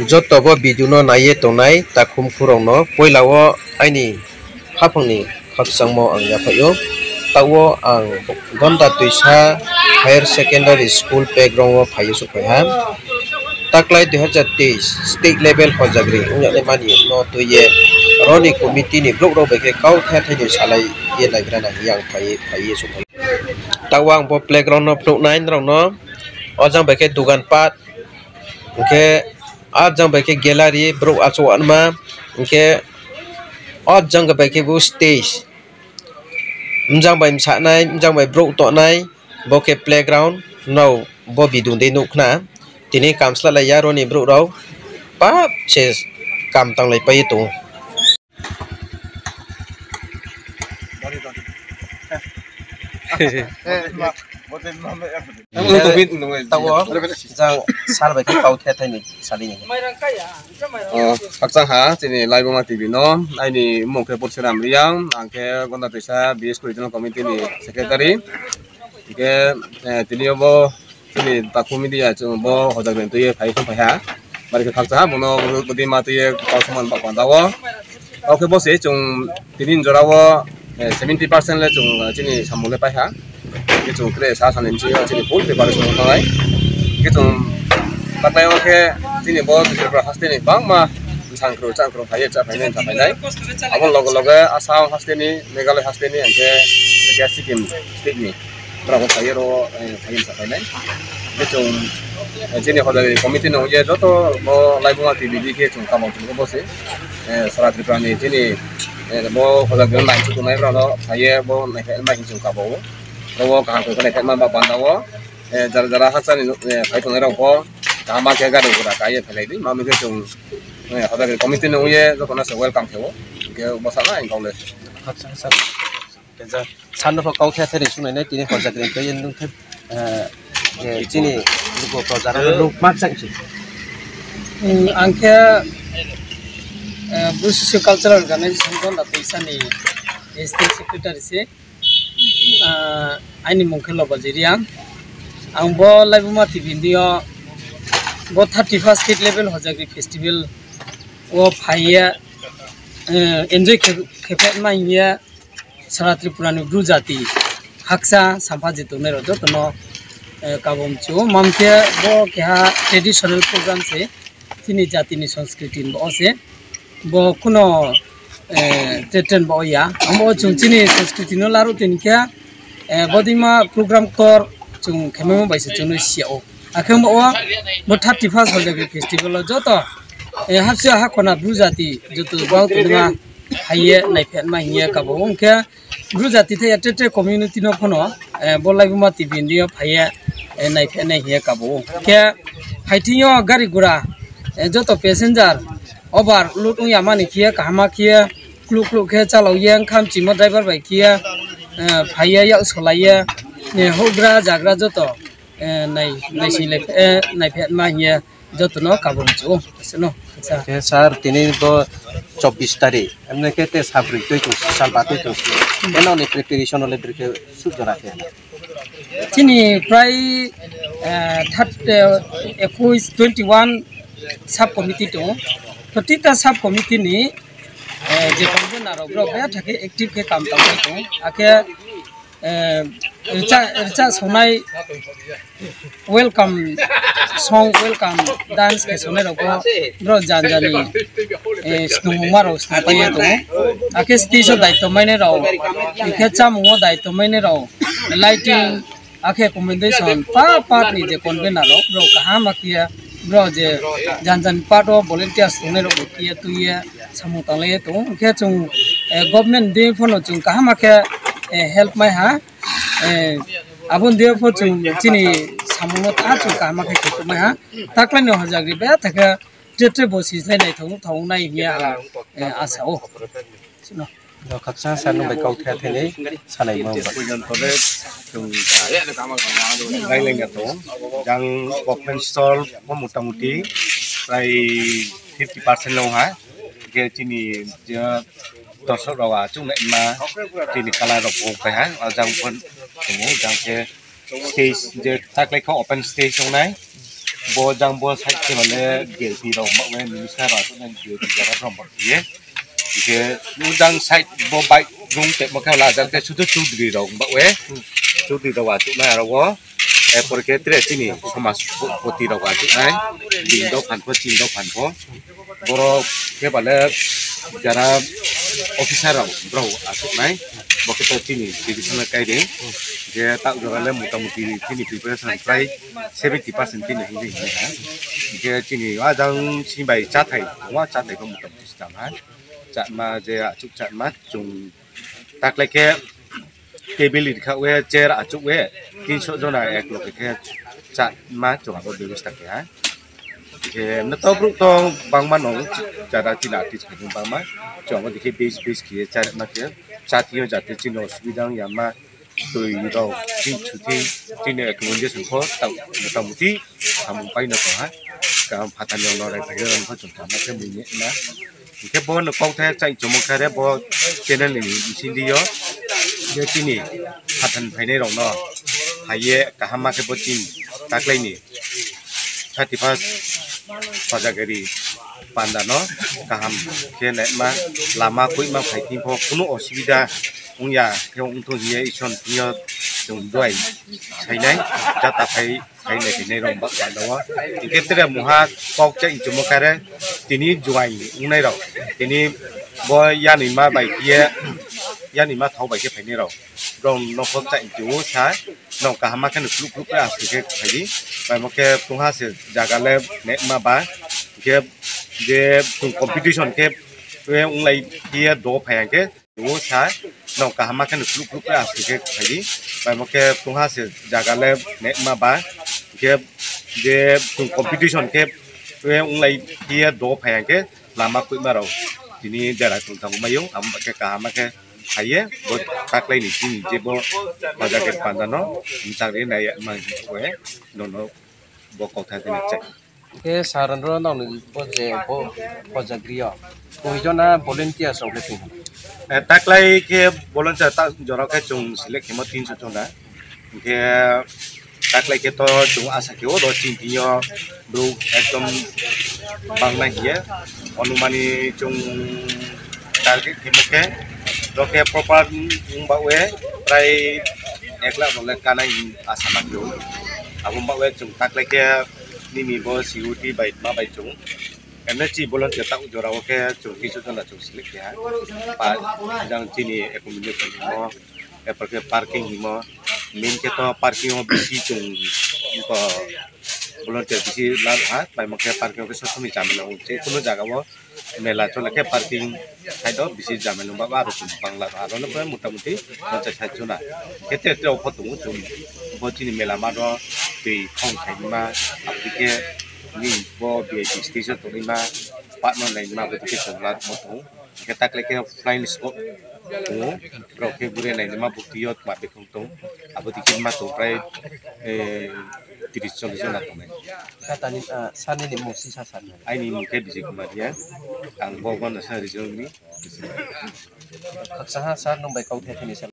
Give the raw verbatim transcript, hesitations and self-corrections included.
Joto bo video no naiye tongnai takhum khurokno puila o aini haphangni khakchangmo ang yaphaio. Tao ang Gonda Twisa Higher Secondary School background o phaiwi suphaiha. Taklai dui hazar teis state level hojagri wngjaknai mani no twiye roni committee ni borok rok bai khe kau the thai ni salai ye naibrana hiya ang phaiwi phaiwi suphai. Tao ang bo playground no phunuknai norok no, o jang bai khe dugan pat, hwnkhe o jang bai khe gallery borok achuk anma, hwnkhe o jang bai khe bo stage. Mjang bai msanai, mjang bai borok tongnai, bo khe playground no bo bidung de nukna. Tini kam swlaiya roni borok rok pap se kam tanglai pai tongo. Tamo jang sar bai khe kau the thai ni sadi ni. Oh, khakchang ha, chini Laibuma T V no, aini mung khe Pursiram Riang, ang khe Gonda Twisa B S Regional Committee ni secretary. Hingke, eh, tini bo chini takhuk media chwng bo hojak ni twi phai phai ha. Bari khe khakchang ha, bono bwdwi ma twi kok saman ba panda o. Oke, bo se chwng tini jora o, eh, seventy percent le chwng, eh, chini samung le pai ha. Hingke chwng tre sa sani bisingo chini full preparation wng thang nai. Hingke chwng taklai o khe chini bo Tripura haste ni bangma bwsang kwrwi chang kwrwi phai ye cha phai nai wng cha phai nai. Abo loge loge Assam haste ni, Meghalaya haste ni, hingke Sikkim state ni borok bo phai ye ro, eh, phai ye cha phai nai. Hingke chwng, eh, chini hojagri committee no ye joto bo Laibuma T V di khe chwng kamang chwng bo se, eh, sara Tripura ni chini, eh, bo hojagri nai chwng tongnai borok no phai ye bo nai phai ma hing chwng kabo o. Oro kaham khe nai phai ma ba panda o, eh, jara jara hakcha ni, eh, phai tongnai rok bo kaham ma khe gari gura kai ye phelai di. Ma nugwi chwng, eh, hojagri committee no ye joto no se welcome khe o. Hingke bo sana ang kok le. Acha, acha. Khe ja, sano pho kau the the ri sunai nai tini hojagri twi nung the, eh, eh, chini lugo proja rok nung mak chang si. Hmm, ang khe, eh, Busu Cultural Organization Gonda Twisa ni S T Secretary se. Ah, aini mung khe Lobaji Riang. Ang bo Laibuma T V ni o bo thirty first state level hojagri festival o phai ye, eh, enjoy khe, khe phaima hiya sara Tripura ni Bru jati haksa sampha je tongnai rok joto no, eh, kabam chu. Mam khe bo keha traditional program se. Chini jatini sanskriti bo se, bo kuno, eh, threaten bo ya. Amo chwng chini sanskriti no laru tin khe, eh, bodima program kor chwng khememo bai se chwngno sia o. Akhe bo, bo thirty first hojagri festival o joto, eh, hapsi ha khona Bru jati joto bau tongma haiye naiphetma hiye kabo. Hwnkhe Bru jati thai ya tre tre community no phano, eh, bo Laibuma T V ni o phai ye, eh, nai phe nai hiye kabo o. Khe phai thing yo gari gura, eh, joto passenger overload wng ya mani khiye kaham ma khiye kluk kluk khe chalok ye wngkha mchimo driver bai khiye, eh, phai ye yak solai ye, eh, houhgra jagra joto, eh, nai, nai sing lai, eh, nai phe ma hiye. Jotono kabam chu, aswkno, acha. Khe sir, tini bo chobbish tarik, emne khe te sabri twi tong, salba twi tong. Eno ni preparation ole brikhe suk jora khe. Chini prai, eh, thirty, eh, ekush, twenty one sub committee tongo. Protita sub committee ni, eh, je convener rok, borok bethakhe active khe kam tangwi tongo. Akhe, eh, rwchap, rwchap sonai welcome song, welcome dance khe sonai rok bo borok jani jani, eh, snungmung ma rok snung pai tongo. Akhe stage o daityo mainai rok, hingkhe chamung o daityo mainai rok, lighting, akhe commendation pa part ni je convener rok, borok kaham ma kiya, borok je jani jani part o volunteers tongnai rok bo kiya twi ya samung tanglai tongo. Hingkhe chwng, eh, government ni phano chwng kaham ma khe, eh, help mai ha. Eh, aboni dia pho chwng chini samungno ta chwng kaham khe kheto mai ha. Taklai no hojagri bethakhe tre tre bo sislai naithok thok nai hiya ang, eh, asa o. Chwngno. Khaksa sa nung bai kau thaya thani sanai ma. Pujon kode chwng raileng ya to. Jang government stall mo motamuti prai fifty percent long ha. Je chini je dorsok rok achuk nai ma chini colour rok bo pai ha. O jang phun tongo jang khe stage je taklai kha open stage wngnai. Bo jang bo side khe mane V I P rok bak bai minister rok aswk nai V I P jaga rok bak ye. Hingke jang side bo bike rung tepma khe wala ajak khe sudu Chaudhary rok bak we. Chaudhary rok aswk nai aro o. Erpor khe tere chini somaj poti rok aswk nai. Bini dophan pho chini dophan pho. Borok khe bale jara officer rok borok aswk nai. Bo khe to chini traditional kai de. Je tak jora le mota moti chini preparation khlai seventy percent chini hinwi hinwi ha. Hingke chini o jang simi bai chathai, o chathai bo mota moti swnam ha. Chatma je achuk chatma chwng taklai khe table rikha we chair achuk we tinso jona ek lok khe chatma chwng abo bebostha khe ha. Hingke notok bruk to bangma no jara chini artist khaijak bangma chwng abo dikhe base base khe charma khe chatio jate chini osubida wng ya ma. Twi rok tin chuti tin accommodation kho ta mota moti samung paino tongha. Kaham phatar ni ono rai phai rok kho chwng tongma khe mui ma. Hingke bo no kok thai chai chomok kha re bo channel ni bising dio. Je chini phatar ni phainai rok no phaiye kaham ma khe bo chini taklai ni thirty first Kojagiri panda no kaham khe naima lama koima phai thing pho kunu osubida wngya khe wngthung hiye Isor thing yo chwng duai sainai jata phai phai nai khe nai rok bak panda o hingke tere muha kok chai chumok kare tini juai wngnai rok tini bo yani ma bai khe yani ma thok bai khe phainai rok. Rong nokol chai tio sa nong kaham ma khe no kluk kluk khe aswk khe khaidi. Bai mo khe tungha se jaga le ne ma ba khe je chung competition khe we wng lai khe do phai ang khe tio sa nong kaham ma khe no kluk kluk khe aswk khe khaidi. Bai mo khe tungha se jaga le ne ma ba khe je chung competition khe we wng lai khe do phai ang khe lama koima rok tini dera tong tang maio amo khe kaham ma khe. Haiye bo taklai ni chini je bo hoja ke panda no mchang ri nai ma we nono bo kok tha tini chai. Ke saran ro nang ni bo je bo hoja gri yo. Koi jona volunteer sok le tong. Eh, taklai ke volunteer ta jora ke chung select khemo tin so jona. Hingke taklai khe to chwng asa khe o do chini thing yo borok ekdom bang nai hiye. Onumani chwng target khe mo khe do khe proper wng ba we prai ek lakh rok le kanai hinwi asa ma khe o. Abo wng ba we chwng taklai khe nini bo C O T bai ma bai chwng. Emne chi volunteer tak jora o khe chwng kisu jona chwng select keha. Pa jang chini accommodation mo. Erpor khe parking himo, main khe to parking o bisi chwng wngkha, volunteer bisi la rwha, paimo khe parking o khe sob somoi chamila wng se, kunu jaga o mela chole khe parking hai do bisi chamila wng ba, aro chwng bangla rwha, aro no motamuti ponchas sait jona. Khe tre tre o pho tongo chwng, bo chini mela mat o twi khong khaima, aboni khe nini bo V I P station tongnaima, patma naima, aboni khe chwng la rwma tongo. Hingke taklai khe flying squad tongo, borok khe gure nainima bukti yo tma bekhung tong, abo dikhe ma tong prai, eh, tris chollis jona tongnai. Kha tani, ah, sani ni mung sisa sani. Aini mung khe Bijay Kumar Riya, ang bo gana sa region ni. Khaksa ha sir nwng bai kok thai thani sir.